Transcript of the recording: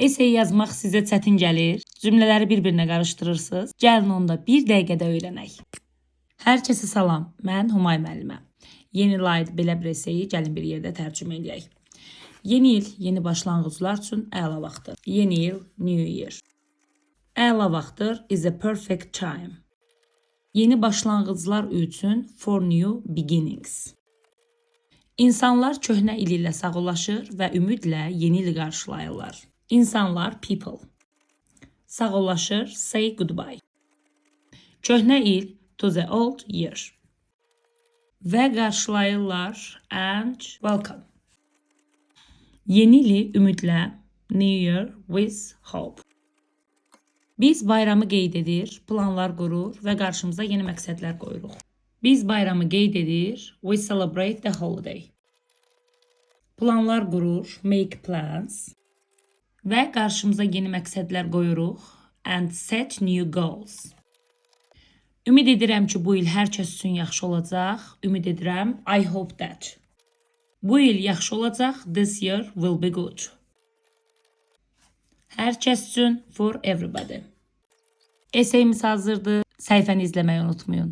Essay yazmaq sizə çətin gəlir? Cümlələri bir-birinə qarışdırırsınız? Gəlin onda bir dəqiqədə öyrənək. Hər kəsə salam. Mən Humay müəlliməm. Yeni ilə aid belə bir esseyi gəlin bir yerdə tərcümə eləyək. Yeni il yeni başlanğıclar üçün əla vaxtdır. Yeni il, New Year. Əla vaxtdır is a perfect time. Yeni başlanğıclar üçün for new beginnings. İnsanlar köhnə il ilə sağollaşır və ümidlə yeni ili qarşılayırlar. İnsanlar, people. Sağollaşır, say goodbye. Köhnə il, to the old year. Və qarşılayırlar, and welcome. Yeni ili ümidlə, New Year with hope. Biz bayramı qeyd edir, planlar qurur və qarşımıza yeni məqsədlər qoyuruq. Biz bayramı qeyd edir, we celebrate the holiday. Planlar qurur, make plans. Və qarşımıza yeni məqsədlər qoyuruq, and set new goals. Ümid edirəm ki, bu il hər kəs üçün yaxşı olacaq. Ümid edirəm, I hope that. Bu il yaxşı olacaq. This year will be good. Hər kəs üçün, for everybody. Essayimiz hazırdır. Səhifəni izləməyi unutmayın.